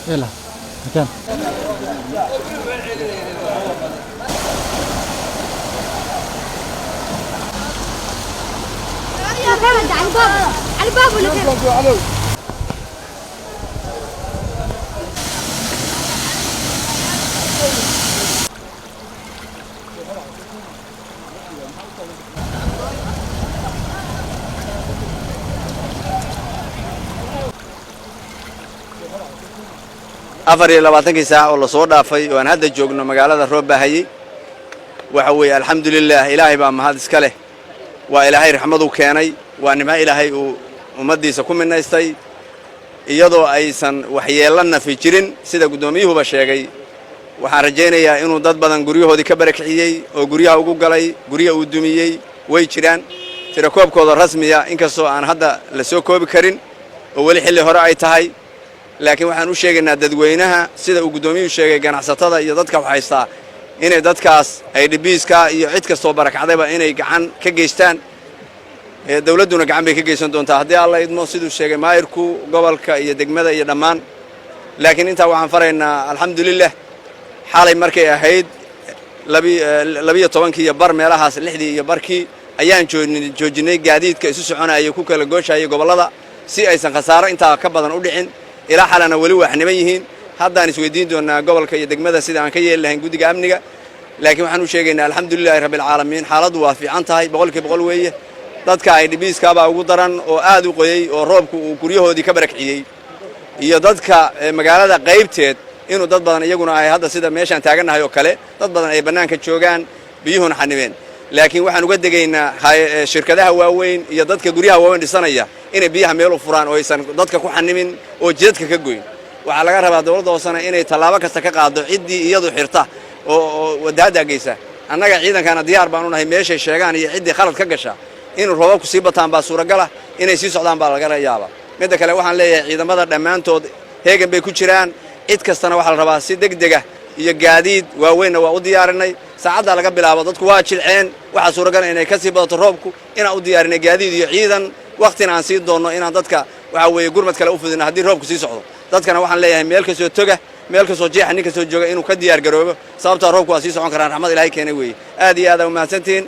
يلا مكان. على الباب، على الباب ولا كيف؟ 24-kii saac oo lasoo dhaafay oo aan hadda joogno magaalada roob baa hayey. Waxa weeye, alxamdulilaah, Ilaahay baa mahad iska leh. Waa Ilaahay raxmaduu keenay, waa nimco Ilaahay uu ummaddiisa ku minaystay, iyadoo aysan waxyeello nafi jirin sida guddoomiyuhuba sheegay. Waxaan rajaynayaa inuu dad badan guryahoodii ka barakiciyey oo guryaha ugu galay, gurya uu dumiyey way jiraan. Tirakoobkooda rasmiya inkastoo aan hadda la soo koobi karin oo weli xilli hore ay tahay, laakiin waxaan u sheegaynaa dadweynaha, sida uu guddoomiyuhu sheegay, ganacsatada iyo dadka wax haystaa inay dadkaas ay dhibiiska iyo cid kastoo barakacdayba inay gacan ka geystaan. Dawladduna gacan bay ka geysan doontaa haddii Alla idmo, siduu sheegay maayirku gobolka iyo degmada iyo dhammaan. Laakiin intaa waxaan faraynaa, alxamdulilah, xalay markay ahayd 12-kii iyo bar meelahaas, 6-dii iyo barkii ayaan joojinay gaadiidka isu soconaya ku kala gooshaya gobollada si aysan khasaaro intaa ka badan u dhicin. Ilaa xalana weli waa xaniban yihiin. Haddaan isweydiin doonaa gobolka iyo degmada sida aan ka yeeli lahayn guddiga amniga. Laakiin waxaan u sheegaynaa, alxamdulilahi rabbilcaalamiin, xaaladdu waa fiican tahay, 100% weeye. Dadka ay dhibiiskaabaa ugu daran oo aad u qoyey oo roobku uu guryahoodii ka barakiciyey, iyo dadka magaalada qaybteed inuu dad badan iyaguna ay hadda sida meeshaan taagannahay oo kale dad badan ay bannaanka joogaan, biyuhuna xanibeen. Laakiin waxaan uga degaynaa shirkadaha waaweyn iyo dadka guryaha waaweyn dhisanaya inay biyaha meel u furaan oo aysan dadka ku xanimin oo jidadka ka goyn. Waxaa laga rabaa dowladda hoosena inay tallaabo kasta ka qaado ciddii iyadu xirta oo wadaaddaa geysa. Annaga ciidankana diyaar baan u nahay meeshay sheegaan iyo ciddii khalad ka gasha. Inuu roobabku sii bataan baa suuragala, inay sii socdaan baa laga yaabaa. Midda kale, waxaan leeyahay ciidamada dhammaantood heegan bay ku jiraan. Cid kastana waxaa la rabaa si deg dega iyo gaadiid waaweynna waa u diyaarinay. Saacaddaa laga bilaabo dadku waa jilceen, waxaa suuragala inay ka sii badato roobku, inaan u diyaarinay gaadiid iyo ciidan, wakhtina aan siin doonno inaan dadka waxaa weeye gurmad kale u fudino haddii roobku sii socdo. Dadkana waxaan leeyahay meel kastoo toga, meel kastoo jeexa, nin kastoo jooga inuu ka diyaar garoobo, sababtaa roobku waa sii socon karaan. Raxmad Ilahay keenay weeye. Aad iyo aad aa umahadsantihiin.